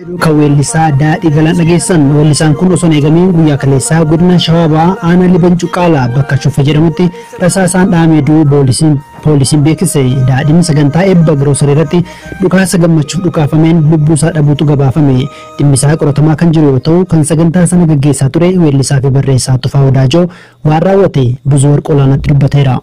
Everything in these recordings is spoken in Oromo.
Kan weellisaa Daadhii Galaan dhageessan. Weellisaan kun osoo hin eegamiin guyyaa kaleessaa godina Shawaa Bahaa aanaa Liban Cuqqaalaa bakka Shufe jedhamutti rasaasaan dhahamee du'uu poolisiin beeksise. Daadhiin sagantaa eebba giroosarii irratti dhukaasa gammachuuf dhukaafameen lubbuu isaa dhabuutu gabaafame. Dhimmi isaa qoratamaa kan jiru yoo ta'u, kan sagantaa sana gaggeessaa ture weellisaa fi barreessaa Tufaa Wadaajoo waan raawwate Buzuwarq Olaanaatti dubbateera.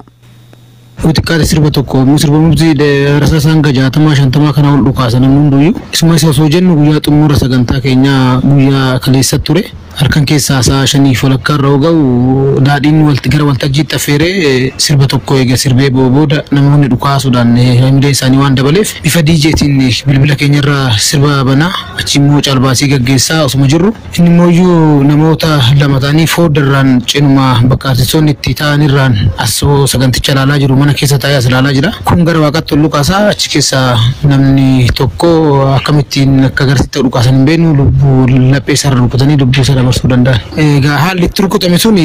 Xiqqaate sirba tokko sirba mubtii rasaasa hanga 60 50 kana ol dhukaasa namni hunduyyuu. Isuma isa osoo jennu guyyaa xumura sagantaa keenyaa guyyaa kaleessa ture. Halkan keessaa sa'a 5:30 irra ga'u Daadhiin gara waltajjiitti affeeree sirba tokko eega sirbee booda namoonni dhukaasuudhaan hamilee isaanii waan dabaleef bifa DJtiin bilbila keenyarra sirba banaa achi immoo caalbaasii gaggeessaa osuma jirru inni immoo namoota lama ta'anii fooddarraan cinuma bakka artistoonni itti ta'anirraan as saganticha ilaalaa jiru mana keessa taa'ee as ilaalaa jira. Kun gara waaqaatti ol dhukaasaa achi keessa namni tokko akkamittiin akka agarsiitti dhukaasan hin beeknu lubbuu laphee isaarra rukutanii lubbuu isaa dabarsuu danda'an. Egaa haalli itti rukutame sun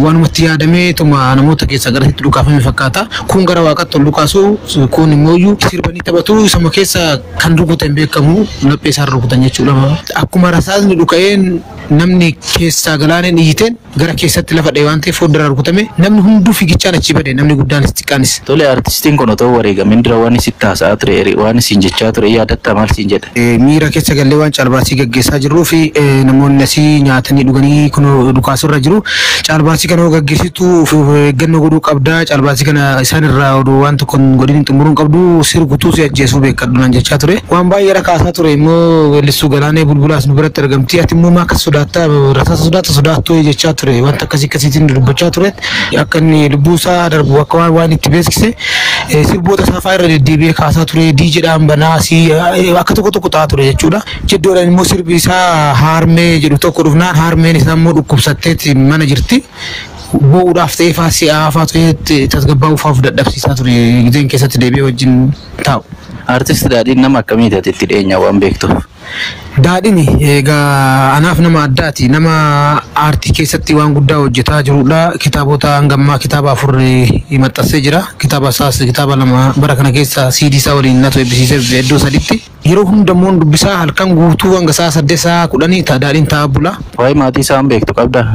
waanumatti yaadamee tuma namoota keessa garasitti dhukaafame fakkaata. Kun gara waaqaatti ol dhukaasu kun immoo sirbanii taphatu isuma keessa kan rukutan beekamu laphee isaarra rukutan jechuudha. Akkuma rasaasni dhuka'een namni keessaa galaaneen iyyiteen gara keessatti lafa dha'e waan ta'eef fuuldura rukutame namni hunduu fiigichaan achi bade namni guddaanis xiqqaanis. Tole, artistiin kun otoo wareegamin dura waan isitti haasa'aa ture, waan isin jechaa ture yaadatta, maal siin jedha? Miira keessa gallee waan caalbaasii gaggeessaa jirruu fi namoonni asii nyaatanii dhuganii kun dhukaasurra jiru. Caalbaasii kana gaggeessitu of eeggannoo godhuu qabda. Caalbaasii kana isaan irraa oduu waan tokko godhin xumuruu hin qabdu si rukutuu si ajjeesuu beekadhu naan jechaa ture. Waan baay'ee rakaasaa ture immoo weellistuu Galaanee Bulbulaas nu biratti argamti. Ati immoo maa akkas sodaattaa, rasaasa sodaata sodaattuu jechaa ture. Wanta akkasii akkasiitiin dubbachaa ture. Akka inni lubbuu isaa darbu akka waan itti beeksise sirboota isaa fa'aa irra deddeebi'ee kaasaa ture. DJdhaan banaa si akka tokko tokko ta'aa ture jechuudha. Jidduudhaan immoo sirbi isaa haarmee jedhu tokko dhufnaan haarmeen isaa immoo dhukkubsatteetti mana jirti. Bo'uudhaaf ta'ee fa'aa si'aa fa'aa ta'ee tasgabbaa'uuf dadhabsiisaa ture gizeen keessatti deebi'ee wajjin taa'u. Artisti Daadhiin nama akkamiiti ati itti dhiyeenya waan beektuuf? Daadhiin egaa anaaf nama addaati. Nama aartii keessatti waan guddaa hojjetaa jirudha. Kitaabota hangammaa kitaaba 4 maxxansee jira. Kitaaba isaas kitaaba 2 bara kana keessa CD isaa waliin natu eebbisiisee iddoo saditti. Yeroo hundammoo dubbisaa halkan guutuu hanga sa'a 8 sa'a 10 Daadhiin taa'aa bula. Waa'ee maatii isaa beektu qabda?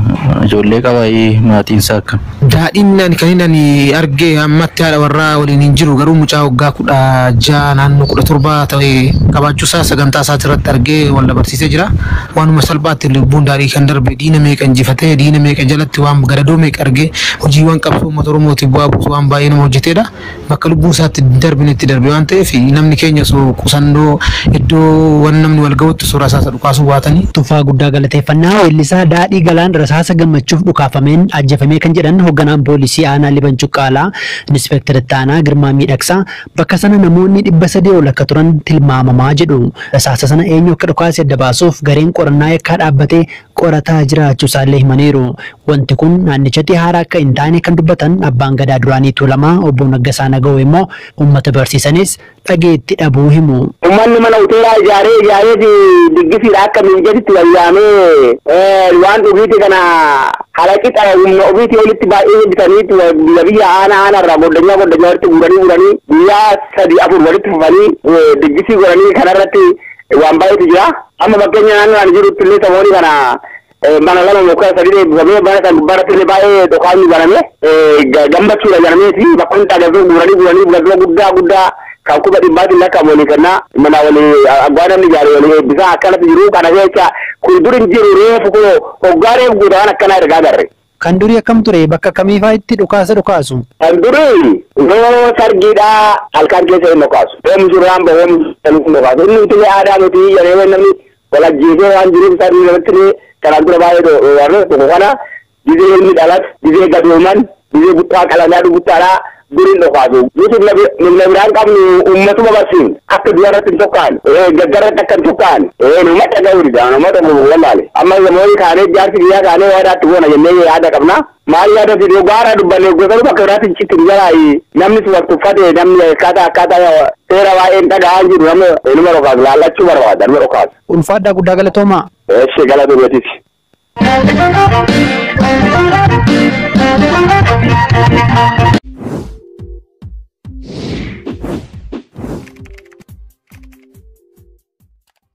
Ijoollee qabaa maatiin isaa akkam? Daadhiin kan inni ani arge ammatti haadha warraa waliin hin jiru, garuu mucaa waggaa 16 naannoo 17 ta'e qabaachuu isaa sagantaa isaati irratti argee wal dabarsiisee jira. Waanuma salphaatti lubbuun Daadhii kan darbe, diina meeqa injifatee, diina meeqa jalatti waan gadadoo meeqa argee, hojiiwwan qabsoo uummata Oromootiif bu'aa buusu waan baay'ee nama hojjetedha. Bakka lubbuun isaatti darbinetti darbe waan ta'eef namni keenya osoo qusannoo iddoo waan namni wal ga'utti suuraa isaa dhukaasuu baatanii. Tufaa guddaa galateeffannaa. Weellisaa Daadhii Galaan rasaasa gammachuuf dhukaafameen ajjeefamee kan jedhan hoogganaan poolisii aanaa Liban Cuqqaalaa Inspektar Ittaanaa Girmaa Miidhagsaa, bakka sana namoonni 300 ol akka turan tilmaamamaa jedhu. Rasaasa sana eenyu akka dhukaase adda baasuuf gareen qorannaa yakkaa dhaabbatee qorataa jiraachuu isaallee himaniiru. Wanti kun naannichatti haaraa akka hin taane kan dubbatan abbaan gadaa duraanii Tuulamaa obbo Naggasaa Naga'oo immoo uummata barsiisanis dhageetti dhabuu himu. Uummanni mana hoteelaa ijaaree ijaaree diggisiidha akka miijatitti wayyaamee waan dhugiiti kana halaqixa humna ofiitii olitti baay'ee bitanii biyya biyya aanaa aanaarraa goddanyaa goddanyaa walitti guuranii guuranii guyyaa 3 4 walitti fufanii diggisii godhanii kanarratti waan baay'eetu jira. Amma fakkeenya naannoo ani jirutti illee samoonni kana mana lama muka sadii eebbifamee mana kan gubbaarratti illee baay'ee dhokaanni baname gammachuudha jedhamee fi bakka hundi agartuu guuranii guuranii galtuma guddaa guddaa kan 100,000 lakkaa'amu walii kennaa mana walii abbaa namni ijaare walii eebbisaa akkanatti jiru. Kana keessa kun dur hin jiru, reefu kun hoggaa reefu guutaan akkanaa ergaa agarre. Kan durii akkam ture, bakka kamii fa'aa itti dhukaasa dhukaasu? Kan durii yoo sargiidhaa halkan keessa hin dhukaasu. Yoo musurraan bahee hin dhukaasu. Inni nuti aadaa miti jedhee namni wal ajjeesee waan jiruuf sargii namatti kanaan dura baay'ee warra tokko kana gizee ilmi dhalatu, gizee gadooman, gizee buttaa qalanaa buttaadhaa duriin dhukaasu. Nuti humna biraan qabnu uummatuma barsiifna. Akka du'a irratti hin tokkaan, gaggarratti akka hin tokkaan, nama dhaga'uu dida, nama dhaga'uu wallaale. Amma namoonni kaanee jaarsi biyyaa kaanee waadaatti goona jennee yaada qabna. Maal yaada fidee gaara dubbanne gosa bakka biraatti hin citti jalaayi namni si tuffate, namni akkaataa akkaataa seera baay'een dhaga'aa jiru nama nama dhokaasu laallachuu barbaada, nama dhokaasu. Ulfaadhaa, guddaa galatoomaa. Eessi galata beetiiti.